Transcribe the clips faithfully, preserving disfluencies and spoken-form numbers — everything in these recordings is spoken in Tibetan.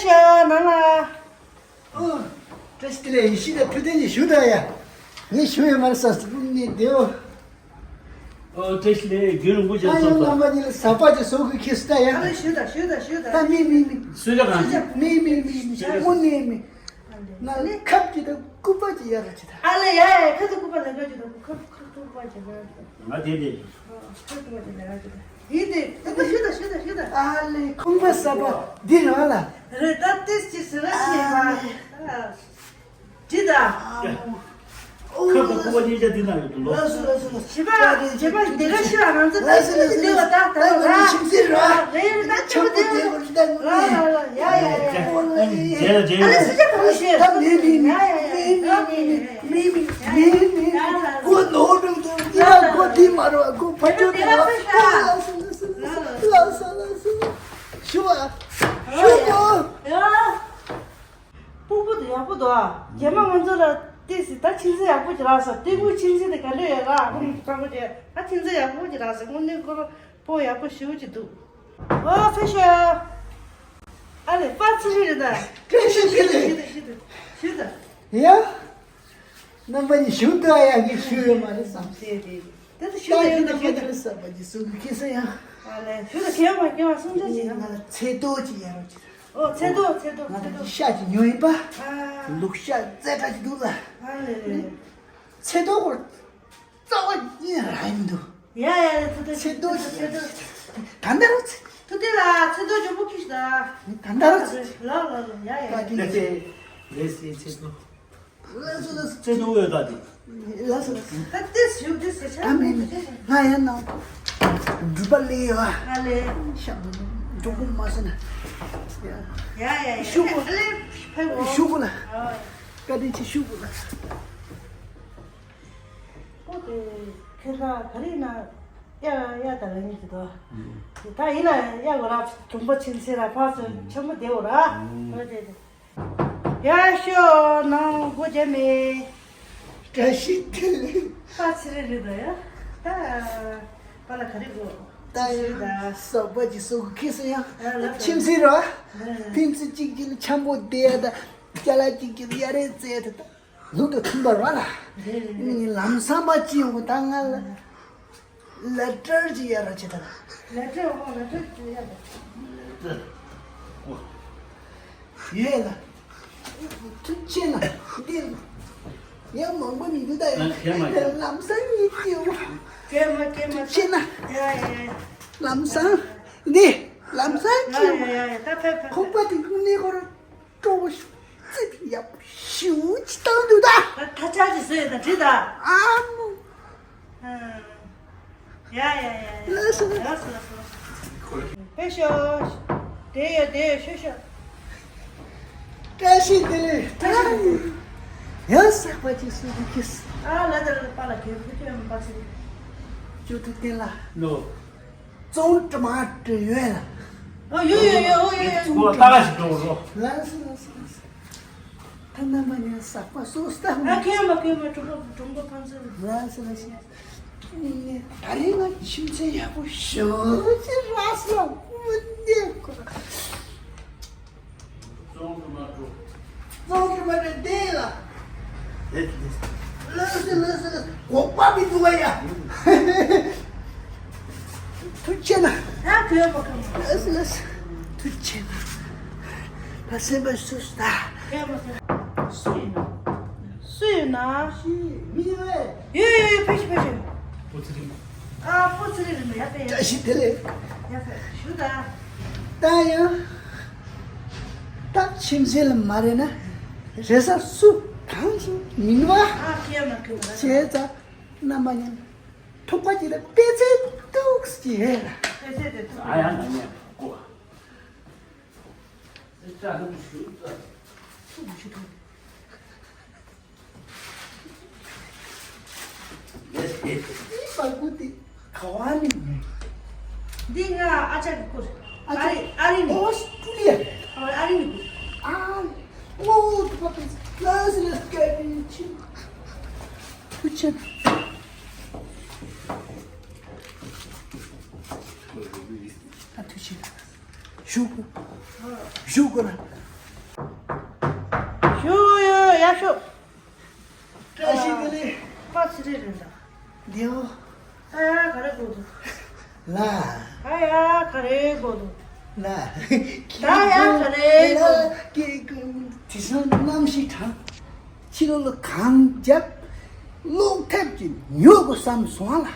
ཤ་ནང་ལ། ཨོ། བཀྲ་ཤིས་བདེ་ལེགས། ཡེ་ཤེས་དང་ཐུབ་བསྟན་གྱིས་ཞུ་དང་ཡ། ངས་ཞུ་ཡོད་མ་རེད་ས་སུ་ནས་བདེའོ། ཨོ། བཀྲ་ཤིས་བདེ་ལེགས། རྒྱུན་རིང་པོ་ཞིག་ཨ་ཡོ་སོང་ཙང་། རྣམ་པ་གཉིས་ལ་ཟག་པ་ཅིག་བཟོ་དགོས་ཁེལ་སོང་ད་ཡ། ཨ་ལེ་ཞུ་དང་ཞུ་དང་ཞུ་དང་། ད་མི་མི་མི། གསོལ་ཇ་གང་ཞུ། མི་མི་མི་མི། དངོས་གནས་མི། ང་ལ་ཁབ་ཅིག་དང་སྐུད་པ་ཅིག་གཡར་རོགས་བྱེད་དང་། ཨ་ལེ་ཡ་ཡ། ཁ་དང་སྐུད་པ་ལེན་ག་ཅིག་དང་། ཁབ་ཁབ་སྐུད་པ་ཅིག་གཡར་རོགས་བྱེད་དང་། ང་དེ་ལས། ཁབ་སྐུད་པ་ཅིག་ལེན་ག་ཅིག་དང་། ཡིན་ཏེ། ད་ད་ཞུ་དང་ཞུ་དང་ཞུ་དང་། ཨ་ལེ། ཁང་པ་གསར་པ་འདི་རང་ལ། རེད། ད་ཏིས་ཅིག་ཟེར་ལ་ཤེས་པ། ཨ་ལེ། འདི་ད། ཁབ་དང་སྐུད་པ་གཉིས་ཆ་འདི་ན་ཡོད་འདུག་ལོ། ལགས་སོ་ལགས་སོ་ལགས་སོ། བྱིས་པ་བྱིས་པ་འདི་ག་ཤི་ལ་ང་ཚོ་ད་ཤི་ལ་བསྡད་པ་ད་ད་ལ་ལ། ཁྱིམ་མཚེས་ར། རེད་རེད། ད་ཆུ་ཆུ་བོ་བསྡད་པ་རེད་ད། ལ་ལ་ལ། ཡ་ཡ་ཡ། ཨ་ལེ། ཨ་ལེ། ཨ་ལེ། སུ་ཆ་གང་ཤེས། ད་མི་མི་མི་མི་མི་མི་མི་མི་མི་མི། སྒོ་ནོར་འགྲོ་འདུག་ཡ། སྒོ་འདི་མ་རེད། སྒོ་ཕར་ཕྱོགས་དེ་རེད། ལགས་སོ་ལགས་སོ་ལགས་སོ། ཞུ་བ། ཞུ་བ། ཡ། སྤུ་གུ་དེ་ཡག་པོ་འདུག་ཨ། རྗེས་མ་ང་ཚོ་ལ་ཏོག་ཙམ་ད་ཁྱིམ་མཚེས་ཡག་པོ་ཅིག་རག་སོང་། སྟོན་ཁོ་ཁྱིམ་མཚེས་དེ་ག་འདྲ་ཡོད་ར། ཁོ་མོ་ཕྲུ་གུ་དེ་ད་ཁྱིམ་མཚེས་ཡག་པོ་ཅིག་རག་སོང་། དངོས་གནས་ཁོ་རང་སྤོ་ཡག་པོ་ཞེ་པོ་ཅིག་འདུག་ཨོ་ཕེ་ཤོ། ཨ་ལེ་པ་ཚི་རི་རེད་ད། བཀྲ་ཤིས་བདེ་ལེགས། ཞུ་ད་ཞུ་ད་ཞུ་ད། ཡ། རྣམ་པ་གཉིས་ཞུ་ད་ཡ། ངས་ཞུ་ཡོད་མ་རེད་བསམ། དེ་དེ་དེ་ད་ཞུ་ད་ཡོད་ད་ཞུ་ད། རྣམ་པ་གཉིས་ལ་ཟག་པ་གྱིས་སུ་གི་ཁེ་ས་ཡ། ཨ་ལེ་ཞུ་ད། གལ་མ་གལ་བ་སུམ་ཆ་ཞིག་ཡ། ང་ལ་ཚེ་ཏོ་ཅིག་ཡ་རོགས་ཅིག་ཨོ་ཚེ་ཏོ་ཚེ་ཏོ་ང་ཚེ་ཏོ། ཤ་ཅིག་ཉོས་ཡིན་པ། ཨ། ལུག་ཤ་རྩེ་གྲ་ཅིག་འདུག་ལ། ཨ་ལེ་ལེ་ལེ། ཚེ་ཏོ་ཁོ་རྩ་བ་ཉིད་རག་ཡིན་འདུག་ཡ་ཡ་ཡ། ཚེ་ཏོ་ཚེ་ཏོ་ཚེ་ཏོ། ད་ལྟ་རུ་ཚེ། ཐུབ་བསྟན་ལགས་ཚེ་ཏོ་ལྗོན་པོ་ཁྱེར་ཤོག་ད། ད་ལྟ་རུ་ཚེ། ལ་ལ་ལ། ཡ་ཡ་ཡ། ལགས་སེ་ལགས་སེ། ཚེ་ཏོ། ལགས་སོ་ལགས་སོ། ཚེ་ཏོ་འོས་ད་དེ། ལགས་སོ་ལགས་སོ། ད་ཏེ་ཞུ་ཏེ་ཟེར་ཆ། ཨ་མེ་མེ། ང་ཡང་ནང་སྒྲུབ་པ་ལས་ཡོད་ཨ། ཨ་ལེ། ཤ་འགྲོ་གོ་མ་སོང་ན། ཡ་ཡ་ཡ། ཞུ་གོ། ཨ་ལེ་ཕ་བོ། ཞུ་གོ་ལ། ཨ། བཀའ་དྲིན་ཆེ། ཞུ་གོ་ལ། ཨོ་དེ་ཁྱེད་ད་ག་རེ་ན་ཡ་ཡ་ད་ག་ནི་ཅི་ད། ད་ཡིན་ན་ཡ་གོ་ར་དུམ་པ་ཕྱིན་ཚེ་ར་ཕ་ཚོ་ཆེན་པོ་བསྡད་འོ་ར། ཨོ་དེ་དེ། ཡ་ཤོ་ནང་སྒོ་རྒྱབ་མེད། བཀྲ་ཤིས་བདེ་ལེགས། པ་ཚེ་རིང་རེད་ད་ཡ། ད་པ་ལ་ག་རེ་དགོས། ད་ཡ་ཟག་པ་ཅིག་སུ་ཁེ་སི་ཡ། ཨ་ལ་ཁྱིམ་མཚེས་ར། ཨ། ཕན་ཚུན་གཅིག་གཅིག་ལ་འཆམ་པོ་བསྡད་ཡ། ད་ཅ་ལག་གཅིག་གཅིག་ལ་ཡ་རེ་རྩེ་ད། ད་ལུག་ཏུ་ཐུམ་པ་ར་ལ། རེད་རེད་རེད། ནི་ལམ་སང་པ་ཅི་ཡོང་གི་ད་ང་ལ། ལ་ཏྲར་གྱི་ཡ་ར་ཆེ་ད་ལ། ལ་ཏྲར་འོ་ལ་ཏྲར་གྱི་ཡ་ར། ལ་ཏྲར། འོ། ཡོད་ལ། ཐུགས་ཆེ་ན་འདི། ཡ་མང་པོ་མི་འདུག་ད་ཡ། ལམ་སང་ཉིད་ཀྱི་འོ། ཀེ་མ་ཀེ་མ། ཐུགས་ཆེ་ན། ཡ་ཡ་ཡ། ལམ་སང་འདི་ལམ་སང་ཡ་ཀྱི་འོ། ཡ་ཡ་ཡ། ད་ཕེབས་ཕེབས། ཁོག་པ་དེ་ནི་ཁོ་ར། སྤྲོ་བོ་ཞིག་ཙི་ཡག་པོ་ཞེ་པོ་ཅིག་བཏང་འདུག་ད། ད་ད་ཆ་ཅིག་བཟོས་ཡོད་ད་བྲིས་ད། ཨ་མོ། ཨ། ཡ་ཡ་ཡ་ཡ། ལགས་སོ་ལགས་སོ། ལགས་སོ་ལགས་སོ། ཕེབས་ཤོག་བསྡད་ཡོད་བསྡད་ཡོད། ཤོག་ཤོག་བཀྲ་ཤིས་བདེ་ལེགས། བཀྲ་ཤིས་བདེ་ལེགས། ཡང་ཟག་པ་ཅིག་སུ་གི་ཁེ་སི། ཨ་ལ་ད་ལ་པ་ལ་གེ་བུ་ཁྱོད་མ་པ་ཚེ། ཅོ་ཐུབ་བསྟན་ལ། ནོ། ཙོང་ཀྲི་མ་ཀྲི་ཡོད་ལ། ཨོ་ཡོད་ཡོད་ཡོད། ཨོ་ཡོད་ཡོད། ཁོ་ལྟ་ག་ཞིག་འགྲོ་རོགས། ལགས་སོ་ལགས་སོ་ལགས་སོ། ད་རྣམ་པ་གཉིས་ཟག་པ་སོ་སྟ། ཨ་ཁེ་མ་ཁེ་མ། གྲོང་པ་གྲོང་པ་ཕན་ཚུན། ལགས་སོ་ལགས་སོ། ནི་ད་རིང་ང་ཁྱིམ་མཚེས་ཡག་པོ་ཞེ་པོ་ཅིག་རག་སོང་། མི་གནས་ཁོ། ཙོང་ཁྲི་མ་ཀྲི། ཙོང་ཁྲི་མ་ཀྲི་བསྡད་ལ། བསྡད་བསྡད། ལགས་སོ་ལགས་སོ་ལགས་སོ། འགོག་པ་མི་འདུག་བ་ཡ། ཐུགས་ཆེ་ན། ཨ་གོས་པ་གོས་པ། ལགས་སོ་ལགས་སོ། ཐུགས་ཆེ་ན། ད་སེམས་པ་སུ་སུ་ད། གོས་པ་གོས་པ། སུ་ཡིན་ན། སུ་ཡིན་ན། ཤི་མི་ཡོད། ཡོད་ཡོད་ཡོད། ཕེབས་ཤིག་ཕེབས་ཤིག་སྤུ་ཚེ་རིང་མ། ཨ་སྤུ་ཚེ་རིང་མ་ཡ་ཕེབས། བཀྲ་ཤིས་བདེ་ལེགས། ཡ་ཕེབས་ཞུ་ད། ད་ཡང་། ད་ཁྱིམ་མཚེས་ལ་མ་རེད་ན། རེ་ས་སུ་གང་ཞིག་མིན་བ། ཨ་ཁྱེད་མ་ཁྱེད་མ་རེད། བྱས་ཙང་རྣམ་པ་གཉིས་ཐུག་པ་ཅིག་ལ་པེ་ཚེ་ཏོག་ཙམ་ཅིག་ཡོད་ལ། པེ་ཚེ་དེ་ཐུག་ཨ་ཡང་ན་ཉན་གོ། ཨེ་ཅག་ལུག་ཞུ་ཙམ། ལུག་ཞུ་ཐུག་འདི་པ་ཀུ་ཏི་ག་བ་ནི་མེད། འདི་ང་ཨ་ཅག་གི་སྐུ་རེད། ཨ་ཅག་ཨ་རི་ཨ་རི་ནས། ཨོ་སི་ཀྲུ་ལི་ཡ་རེད། ཨ་ཨ་རི་ནས་སྐུ་རེད། ཨ་ཨོ་ཏི་པ་པི་ལ་སི་ལ་སི་ཀ་ཏི་ཆི། ཐུགས་ཆེ། ཨ་ཐུགས་ཆེ། བཞུགས་དགོས། བཞུགས་དགོས་ལ། ཡག་ཤོག་བཀྲ་ཤིས་བདེ་ལེགས། པ་ཚི་རེ་རེད་ད། དེའོ། ཨ་ཡ་ག་རེ་དགོས་འདུག་ལ། ཨ་ཡ་ག་རེ་དགོས་འདུག་ལ། ད་ཡ་ག་རེ་དགོས་འདུག་ཀྱེ་ཀྱེ། དེང་སང་གནམ་གཤིས་གྲང་། ཕྱི་ལོགས་ལ་གངས་རྒྱབ། ཀློག་ཐབས་ཀྱི་ཉོ་དགོས་བསམ་སོང་ཨ་ལ།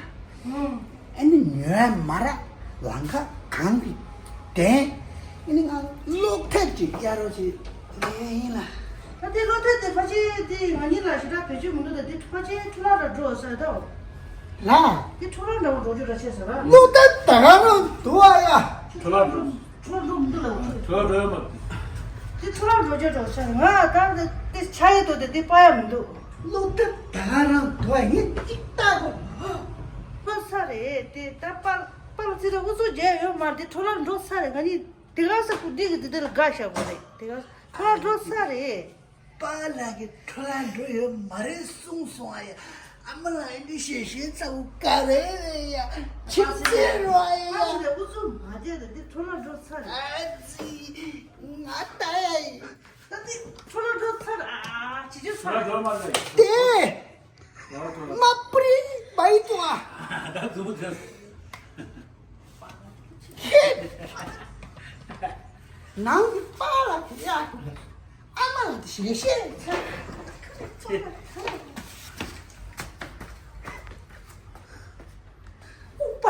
ཨ་ནི་ཉོ་ཡ་མ་རག་ལམ་ཁ་གངས་ཀྱིས་བསྟན། ཨ་ནི་ང་ཀློག་ཐབས་ཀྱི་གཡར་རོགས་ཅིག་ལེན་ཡིན་ལ། ད་དེ་ཀློག་ཐབས་དེ་ཕལ་ཆེར་དེ་ང་གཉིས་ལ་ཞེ་དྲག་བེད་སྤྱོད་མི་འདུག་ད་དེ་ཕལ་ཆེར་འཕྲོ་བརླག་འདྲ་འགྲོ་ཟེར་ད། ལ། དེ་འཕྲོ་བརླག་འདྲ་བོ་འགྲོ་རྒྱུ་འདྲ་ཆེ་ཟེར་ར། ཀློག་ཐབས་ད་ག་རང་འདུག་ཨ་ཡ། འཕྲོ་བརླག་འགྲོ། འཕྲོ་བརླག་འགྲོ་མི་འདུག་ལ། འཕྲོ་བརླག་འགྲོ་ཡོད་མ་རེད། དེ་འཕྲོ་བརླག་འགྲོ་རྒྱུ་འདྲ་ཆེ། ང་ད་དེ་ཆ་ཡི་འདུག་དེ་དེ་པ་ཡ་མི་འདུག་ཀློག་ཐབས་ད་ག་རང་འདུག་ཨ། ངས་གཅིག་ལྟ་དགོས། ལྷོད་ས་རེད་དེ། ད་པ་པ་ལ་ཚིག་ར་ཨུ་ཚུགས་རྒྱག་ཡོད་མ་རེད། དེ་འཕྲོ་བརླག་འགྲོ་ས་རེད། ང་གཉིས་དེ་ག་ས་ཀུ་འདི་གི་དེ་དེ་ལ་དགའ་ཤག་པོ་རེད། དེ་ག་འཕྲོ་བརླག་འགྲོ་ས་རེད། པཱ་ལགས་ཀྱིས་འཕྲོ་བརླག་འགྲོ་ཡོད་མ་རེད་གསུངས་སོང་ཨ་ཡ། ཨ་མ་ལགས་འདི་ཞེ་ཞེ་ཚ་བོ་ག་རེ་རེད་ཡ། ཁྱི་ཚེ་རོ་ཨ་ཡ། ཨ་ཞེ་ལ་ཨུ་ཚུགས་མ་བྱས་ད། འདི་འཕྲོ་བརླག་འགྲོ་ཚར་རེད། ཨ་ཙི། ང་ལྟ་ཡ་ཡིན། ད་འདི་འཕྲོ་བརླག་འགྲོ་ཚར་རེད། ཨ་ཅི་ཅི་ཚར་རེད། དེ། མ་པྲི་བའི་ཏོ་ཨ། ད་ཟུག་ཟེར། ཁྱེད། ནང་གི་པཱ་ལགས་དེ་ཡག་པོ་རེད། ཨ་མ་ལགས་དེ་ཞེ་ཤེས་ཚ། ལྐུགས་པ། ད་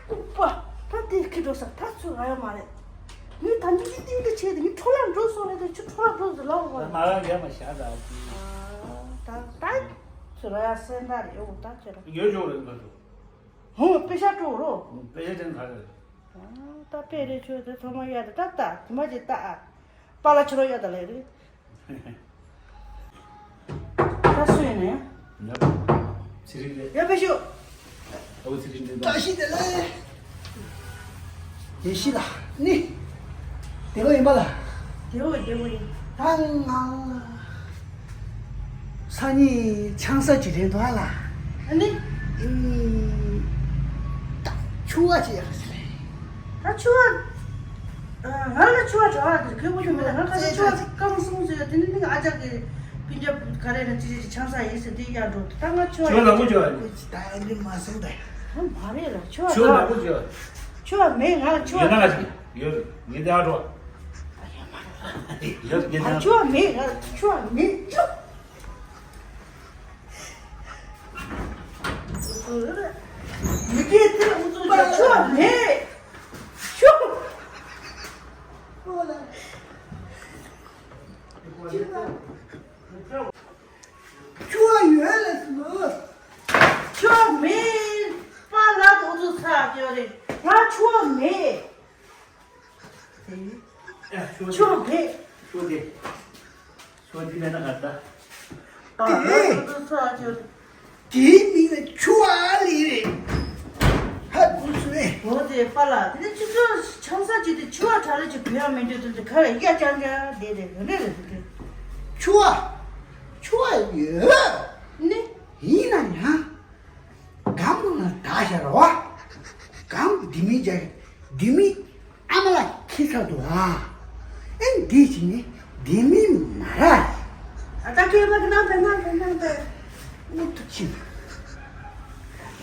ལྐུགས་པ། ད་དེ་ཁྱི་འགྲོ་ས་ད་ཚུར་ར་ཡོད་མ་རེད། ངས་ད་ནི་ཅི་ཏིང་ཏི་བྱས་ཏེ་ངས་འཕྲོ་བརླག་འགྲོ་སོང་རེད་དེ། ཁྱོད་འཕྲོ་བརླག་འགྲོ་ཟེར་ལབ་པ་རེད། མ་རང་ཡར་མ་བཞག་ད། ད་ད་ཚུར་ར་ཡ་སེམས་ད་རེད། འོ་ད་ཁྱོད་ར་ཡོད་ཞོག་རེད་མ་གཏོགས། ཧོ། དཔེ་ཤ་སྤྲོ་རོ། དཔེ་ཤ་ཅན་ག་རེ། ད་དཔེ་རེ་ཆོས་དེ་ཐོག་མ་གཡར་དེ་ད་ལྟ་དེ་མ་ཅིག་ལྟ་ཨ། པཱ་ལགས་ཁྱོད་རང་གཡར་ད་ལེ་རེད། ད་སུ་ཡིན་ནས། ཚེ་རིང་རེད། ཡ་དཔེ་ཤོག་ཨོ་ཚེ་རིང་རེད། བཀྲ་ཤིས་བདེ་ལེགས། ཡེ་ཤེས་ལགས་ནི། བདེ་པོ་ཡིན་པ་ལགས། བདེ་པོ་བདེ་པོ་ཡིན། ད་ང་སང་ཉིན་ཆང་ས་ཅིག་རེད་འདུག་ཨ་ལགས། ཨ་ནི། ཨིན། ད་ཕྱུ་པ་ཅིག་ཡག་ཅིག་རེད། ད་ཕྱུ་པ། ང་ལ་ཕྱུ་པ་གྲྭ་པ་དེ་གོ་གི་མེད། ང་ཁ་སང་ཕྱུ་པ་ཅིག་བཀང་སོང་ཟེར། དེ་ནི་ཨ་ཅག་གི་སྤུན་ཀྱག་ག་རེ་ན་ཅི་ཅི་ཅི་ཆང་ས་ཡིན་ཟེར་དེ་གཡར་འགྲོ། ད་ང་ཕྱུ་པ་ཕྱུ་པ་ལ་མོ་ཅོ། ད་ཨ་ནི་མ་སོང་ད། ཨ་མ་རེད་ལགས། ཕྱུ་པ་ཕྱུ་པ་ལ་མོ་ཅོ། ཕྱུ་པ་མེད། ང་ལ་ཕྱུ་པ། ཡོད་ན་ང་ཅིག་ཡོད་རེད། ངས་དེ་ཨ་འགྲོ། ཡོད་རེད་ངས་དེ་ཨ། ཕྱུ་པ་མེད། ང་ལ་ཕྱུ་པ་མེད། ཅོ། མི་སྐད་དེ་ལ་ཨུ་ཚུགས་རྒྱག་ཕྱུ་པ་མེད། ཕྱུ་པ། ཕྱུ་པ་ཡོད་ལ་སོང་། ཕྱུ་པ་མེད། པཱ་ལགས་ཨུ་ཚུགས་ཚ་ཡོད་རེད། ང་ཕྱུ་པ་མེད། ཨེ། ཕྱུ་པ་མེད། ཕྱུ་པ་དེ། ཕྱུ་པ་དེ་མེད་ན་ག་ད། ད་ཨུ་ཚུགས་ཚ་ཡོད། དེའི་མིང་ལ་ཕྱུ་པ་ལི་རེད། ཧ་གོ་སོང་ངས། འོ་དེ་པཱ་ལགས་དེ་ནི་ཁྱེད་ཚོ་ཆང་ས་ཅིག་དེ་ཕྱུ་པ་གྲྭ་ལ་ཅིག་བུད་ཡག་མི་འདུག་དེ་ཚོ་ག་རེ་གཡའ་རྐྱང་རྐྱང་བསྡད་དེ་རེ་རེ་རེ་རེ། ཕྱུ་པ། ཕྱུ་པ་ཡོད་ནི། ཡིན་ན་ཡང་། སྒམ་ནང་ལ་བདག་བཞག་ར་བ། སྒམ་ལྡེ་མིག་རྒྱག་གི། ལྡེ་མིག་ཨ་མ་ལགས་ཁྱེར་ཚར་འདུག་ཨ། ཨེ་འདི་ཅི་ནི་ལྡེ་མིག་མ་ར། ཨ་ད་ཁྱེད་མ་གི་ནང་དེ་ནང་དེ་ནང་དེ། དངོས་ཐུག་ཕྱིན།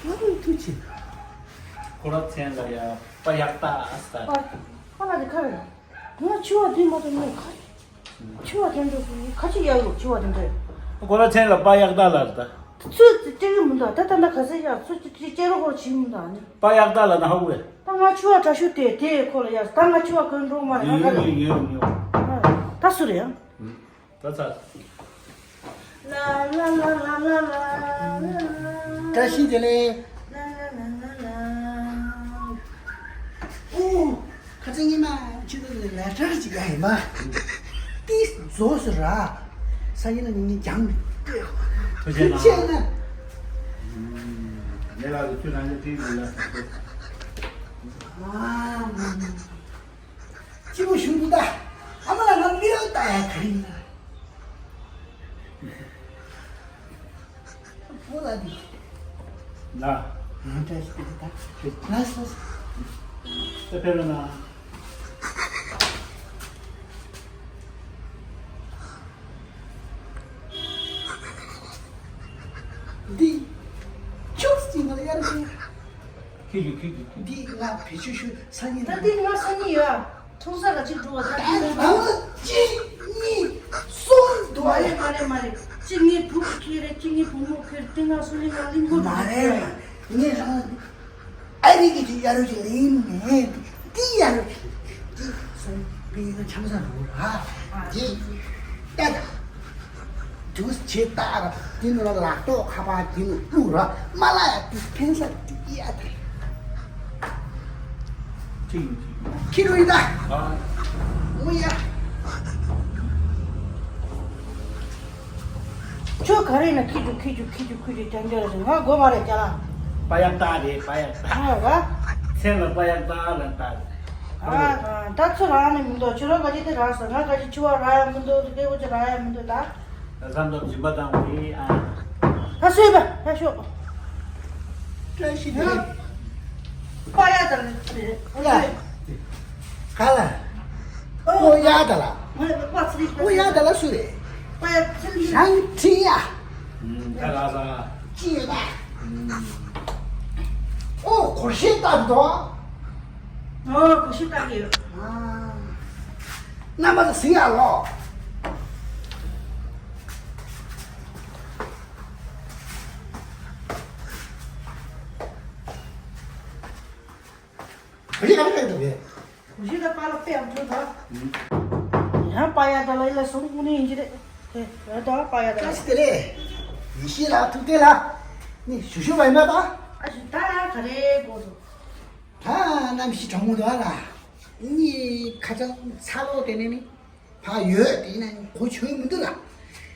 དངོས་ཐུག་ཕྱིན། ཁོ་ར་མཚན་ལ་ཡ་པ་ཡག་ཏ་ཨ་ས། པ་པ་ལ་དེ་ཁ་རེད། ང་ཕྱུ་པ་དེ་མ་གཏོགས་ངས་ཁ་ཕྱུ་པ་དེ་འདྲ་ཁ་ཅིག་གཡར་ཡོད་ཕྱུ་པ་དེ་འདྲ། ཁོ་ར་མཚན་ལ་པ་ཡག་ཏ་ལ་རེད་ད། ཚུར་དེ་སྤྲད་གི་མི་འདུག་ད་ལྟ་ན་ག་ཚོད་ཡག་ཚུར་དེ་སྤྲད་རོགས་ཁོ་བྱེད་མི་འདུག་ཨ་ནི། པ་ཡག་ཏ་ལ་ན་ཧ་གོ་བས། ད་ང་ཕྱུ་པ་དྲག་ཤོས་དེ་དེ་ཁོ་ལ་ཡག་ད་ང་ཕྱུ་པ་གོན་འགྲོ་མ་རེད་ང་ཡོད་ག་ལ། ཡོད་ཡོད་ཡོད། ད་སུ་རེད་ཡང་། ད་ཚ། ལ་ལ་ལ། བཀྲ་ཤིས་བདེ་ལེགས། ཨོ། ཁ་སང་ཉི་མ་ཁྱེད་ཚོ་ལ་ལས་གྲྭར་ཅིག་ཡ་ཡིན་པ། ཏིས་རྫོགས་སུ་ར། སང་ཉིན་ལ་ཉིན་ཉིན་སྦྱང་དགོས། ཐུགས་རྗེ་གནང་། ཐུགས་རྗེ་གནང་། ངེད་ལ་ལུ་ཆུ་ནང་གི་ཏིས་མི་ལ། ཨ། སྐྱིད་པོ་བྱུང་འདུག་ད། ཨ་མ་ལགས་ང་མི་རོ་ལྟ་ཡ་ག་རེ་ཡིན་ན། བུ་ལ་འདི། ན། ང་བཀྲ་ཤིས་བདེ་ལེགས་ད། ལགས་སོ། ད་ཕེབས་རོགས་གནང་། ཁྱེད་ཀྱིས་ཁྱེད་ཀྱིས། འདི་ང་བེད་སྤྱོད་ཞུ་ས་ཉིན། ད་འདི་ང་ས་ཉིན་ཡོད། ཐུག་ས་ག་ཅིག་འགྲོ་བ། ད་འདི་ང་། ད་ང་གཅིག་གཉིས་གསུམ་འདུག་མ་ཨ། རེད་མ་རེད་མ་རེད། གཅིག་ངའི་བུ་ཁྱེར་རེད། གཅིག་ངའི་བུ་མོ་ཁྱེར། དེ་ང་སུ་ལས་ང་གླིང་སྐོར་མ་རེད། ངས་རང་ཨ་རི་གི་དེ་གཡར་རོགས་ཀྱི་ལེན་མེད། འདི་གཡར་རོགས་ཀྱི་ལེན། འདི་སོང་པའི་ང་འཆམ་ས་རུ་ར། འདི་ལྟ་ད། དུས་ཇི་ལྟར་འདི་ནི་ལག་ཐོག་ཁ་པར་འདི་ནི་བླུག་ར། མ་ལ་ཡ་དུས་ཕན་ས་དུས་ཡ་དེ། ཁྱི་རུ་ཡི་ད། ཨ། ཨུ་ཡ། ཁྱོད་ག་རེ་ན་ཁྱི་རུ་ཁྱི་རུ་ཁྱི་རུ་ཁྱི་རུ་ཀྱང་རྒྱལ་ལ་ང་དགོས་མ་རེད་ཀྱ་ལ། པ་ཡག་ཏག་རེད། པ་ཡག་ཏག་ཨ་ར། མཚན་ལ་པ་ཡག་ཏག་ལ་ཏག་རེད། ཨ་ཨ། ད་ཚུར་རང་ནས་མི་འདུག་ཁྱོད་རང་ག་ཅི་དེ་རག་སོང་། ང་ག་ཅི་འཆི་བ་རག་ཡ་མི་འདུག་སྐྱེ་བོ་ཅི་རག་ཡ་མི་འདུག་ད། ད་བསམ་བསམ་སྦྱིན་པ་བཏང་བ་ཡིན་ཨ། ད་སོས་པ་ད་ཤོག་བཀྲ་ཤིས་བདེ་ལེགས། པ་ཡ་ད་ལ་ཨུ་ཡ། ག་ལ། ཨོ་ཡ་ད་ལ། ཨོ་ཡ་ད་ལ་སུ་རེད། པ་ཡ་ཚིལ་མི། རང་ཁྲིད་ཡ། ད་ལ་ས། ཅི་ཡོད་ད། ཨོ་གོ་ཤེས་ལྟ་འདུག་ཨོ་གོ་ཤེས་ལྟ་གི་ཡོད། ཨ། རྣམ་པ་ཚོ་ཟིན་ཡ་ལོ། གོ་ཤེས་ག་རེ་ག་རེ་འདུག་གས། གོ་ཤེས་ད་པཱ་ལགས་དཔེ་ཡག་པོ་འདུག་ད། ཡང་པཱ་ཡ་ད་ལ་ཡི་ལ་སོང་དགོས་ནི་ཡིན་གྱི་རེད། དེ་ཡོད་ད་པཱ་ཡ་ད་ལ། བཀྲ་ཤིས་བདེ་ལེགས། ཡེ་ཤེས་ལགས། ཐུབ་བསྟན་ལགས། ནི་ཞུ་ཞུ་བ་ཡིན་པ་ད། ཨ་ཞུ་ད་ཡ་ག་རེ་དགོས་འདུག་ད་གནམ་གཤིས་གྲང་མོ་འདུག་ཨ་ལ། ནི་ཁ་སང་ཚ་ལོ་དེ་ནས་ནི་ཕ་ཡོད་དེ་ནས་གོ་ཆོད་མི་འདུག་ལ།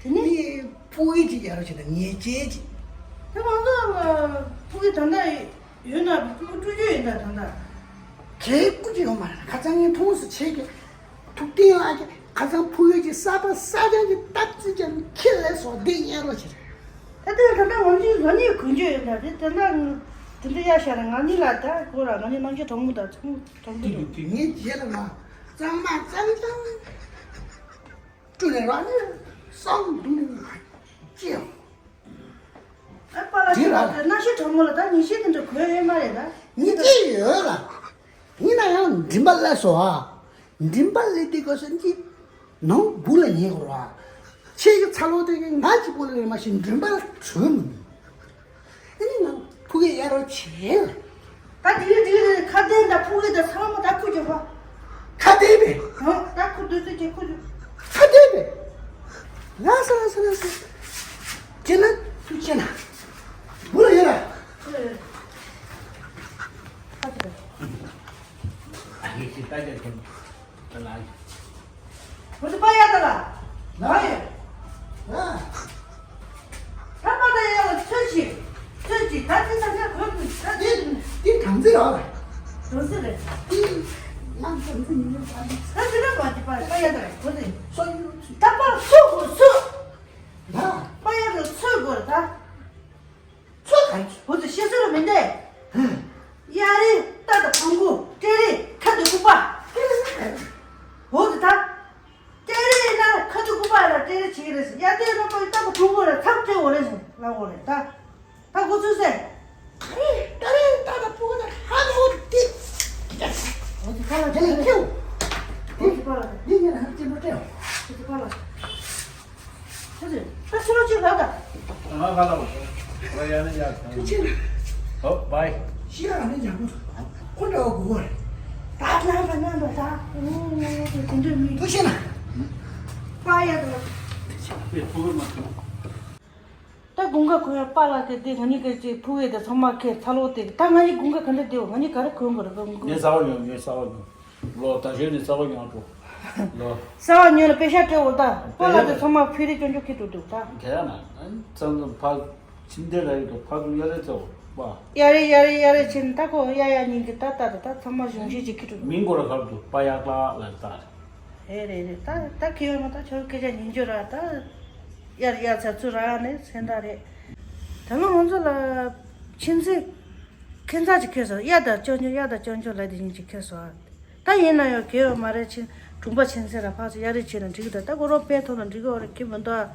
དེ་ནི་ནི་ཕྲུ་གུ་ཅིག་ཡར་བྱེད་ད་ཉེས་ཅན་ཅིག་ད་ང་ཚོ་ཕྲུ་གུ་ད་ལྟ་ཡོད་ན་ཕྲུ་གུ་སྤྲོད་རྒྱུ་ཡོད་ད་ད་ལྟ། གལ་སྐུ་ཅི་ཡོང་མ་རེད། ཁ་སང་ངས་མཐོང་སོང་། ཁྱེད་ཀྱི་ཐུགས་བསྟན་ལགས་ཀྱི་ཁ་སང་ཕུ་ཡོད་ཀྱི་ས་པ་ས་ཅང་གི་སྟབས་རྩིས་ཀྱང་ཁྱེད་ལས་སོ་བདེ་ཡན་རོ་ཆེ་རེད། ད་ལྟ་ད་ལྟ་ང་གཉིས་ང་གཉིས་གོན་རྒྱུ་ཡོད་ད་རེད། ད་ལྟ་དེ་འདྲ་ཡ་ཤ་ར་ང་གཉིས་ལ་ད་གོ་ར་ང་གཉིས་རྣམ་ཤེས་གྲོགས་མོ་ད་ཚང་གྲོགས་མོ་དེ་དེ་ངས་རྗེས་ལ་ང་གཙང་མ་གཙང་གཙང་སྤྲུལ་ནས་ར་ནས་སང་འདུག་ནས་ང་ཅི་ཡང་། ཨ་པཱ་ལགས་དེ་ལ་ཁྱེད་རང་ཚོས་རྣམ་ཤེས་གྲོགས་མོ་ལ་ད་ཉིན་ཤས་དེ་འདྲ་གོན་ཡོད་མ་རེད་ད། ཉིན་གཅིག་ཡོད་ལ། ཡིན་ན་ཡང་མགྲིན་པ་ལ་སོ་ཨ། མགྲིན་པ་ལ་དེ་གོ་སོན་གྱི་ནང་སྦུག་ལ་ཉལ་དགོས་ར། ཁྱེད་ཀྱི་ཚ་ལོ་དེ་གི་ང་གཅིག་པོ་ལ་རེད་མ་གཞི་མགྲིན་པ་ལ་གྲོལ་མི་ནུས། ཨ་ནི་ང་ཕུ་གུ་ཡ་རོ་ཆེ་ལ། ད་དེ་རེད་དེ་རེད། ཁ་བརྡའི་འདྲ་ཕུ་གུ་དང་ཚང་མ་ད་ཁུ་རྒྱོབ་པ། ཁ་བརྡའི་པས། ཧང་ད་ཁུ་དུས་ཚོད་ཀྱི་ཁུ་རྒྱོབ། ཁ་བརྡའི་པས། ལ་ས་ལ་ས་ལ་ས། ཅེ་ན་ཚུ་ཅེ་ན། བུ་ལ་ཡོད་ལ། ཨེ། ཁ་ཅིག་ད། ཨ་ཡེ་ཤི་ད་ཅེ་ཅེ་ན། ད་ལ། ཁོ་ཚོ་པ་ཡ་ད་ལ། ལ་ཡོད། ལ། ད་པ་ད་ཡ་ལ་ཚོད་ཅིག་ཚོད་ཅིག་ད་ཅི་ད་ཅི་ཁོ་ཚོ་ད་ཅི། དེ་དེ་གང་ཚེ་ར་ལ། གང་ཚེ་རེད། དེ་ང་གང་ཚེ་ཉིན་རེ་ད་ནི། ད་ཅི་ད་པ་ཅི་པ་པ་ཡ་ད་ལ་ཁོ་ཚོ། སོ་ཡོད་ཚུ། ད་པ་ཚོད་དགོས་ཚོད། ལ། པ་ཡ་ད་ཚོད་དགོས་ད། ཚོད་གང་ཚོད། ཁོ་ཚོ་ཤེས་ཚོད་མི་འདུག་གཡའ་རི་རྟ་དང་བོང་གུ། སྤྲེལ་རི་ཁ་དུ་ལྐུགས་པ། འོ་དེ་ད། སྤྲེལ་རི་ན་ཁ་དུ་ལྐུགས་པ་ལ་སྤྲེལ་རི་བྱེད་ཀྱི་རེད་ཟེར། གཡའ་སྟོད་ན་པ་རྟ་དང་བོང་གུ་ལ་ཐག་བཅད་འོ་རེད་ཟེར་ལབ་འོ་རེད་ད། ད་ཁོ་ཚོས་ཟེར། ད་རེ་ད་རེ་ད་ད་ཕུ་གུ་ད་ཧ་གོ་དེ། འོ་དེ་ཁ་ལ་དེ་ལས་ཁེའུ། འོ་དེ་ཁ་ལ་དེ་ངས་ཧ་ཅི་འགྲོ་སྤྲད། འོ་དེ་ཁ་ལ། ཁྱོད་ཚོས་ད་ཕྱི་ལོགས་ཅིག་ལབ་དང་། ང་ཁ་ལ་བ། ང་ཡ་ནི་ཡ། ཁྱོད་ཕྱིར། ཨོ་བའི། ཤི་ཡ་ནི་ཡ་གོ། ཁོ་འདྲ་བ་གོ་བ་རེད། ད་ནང་པ་ནང་པ་ད། ཨོ་དེ་འདྲ་མི། ཐུགས་ཤེས་ན། པ་ཡ་དང་། དེ་ཕྲུ་གུ་མ་ཐུག་ད་དགུན་ཁ་གོན་ཡ་པཱ་ལགས་དེ་དེ་ང་གཉིས་ཀྱི་ཅིག་ཕུ་བོ་དེ་ཚང་མ་ཁྱེད་ཚ་ལོ་དེ་ད་ང་གཉིས་དགུན་ཁ་ག་འདྲ་བསྡད་འོ། ང་གཉིས་ག་རེ་གོན་དགོས་རེད་དགུན་ཁ། ངས་ཚ་བ་ཡོང་ངས་ཚ་བ་ཡོང་། ལོ་ད་གཞོན་ནས་རྩ་བ་ཉག་འགྲོ། ལོ། རྩ་བ་ཉོས་ལ་པེ་ཤ་སྤྲད་འོ་ད། པཱ་ལགས་དེ་ཚང་མ་ཕི་རི་སྐྱོན་བརྗོད་ཁྱི་འགྲོ་འདུག་ད། དེ་ཡང་ན་ཙང་ཙང་ཕ་ཁྱིམ་སྡེ་ལ་ཡོད་དོ་ཕ་ཚོ་གཡའ་རེ་རྩ་བ་པ། གཡའ་རེ་གཡའ་རེ་གཡའ་རེ་ཕྱིན་ད་ཁོ་གཡའ་གཡའ་གཉིས་ཀྱི་ད་ད་ད་ད་ཚང་མ་གཞུང་བཞེས་ཀྱི་ཁྱི་འགྲོ་འདུག་མིང་གོ་ར་གར་འདུག་པ་ཡག་ལ་ལ་ད། རེད་རེད་རེད་ད་ད་ཁྱི་ཡོད་མ་ད་ཆོག་སྐད་ཆ་ཉན་རྒྱུ་ར་ད། གཡའ་རེ་གཡའ་ཚ་ཚུ་ར་ནས་སེམས་ཐག་རེད། ད་ལོ་ང་ཚོ་ལ་ཁྱིམ་མཚེས། ཁྱད་མཚར་ཅིག་ཁེལ་སོང་། གཡའ་དང་སྐྱོན་ཆོ་གཡའ་དང་སྐྱོན་ཆོ་ལབ་དེ་ཡིན་ཅིག་ཁེལ་སོང་། ད་ཡིན་ན་ཡང་གལ་ཡོད་མ་རེད། ཕྱིན་གྲོང་པ་ཕྱིན་ཚེ་ལ་ཕར་ཚུར་གཡའ་རི་ཕྱིན་ན་འགྲིག་གི་འདུག་ད་ཁོ་རོགས་ཕན་ཐོགས་ན་འགྲིག་གི་འོ་རེད་ཁྱི་མི་འདུག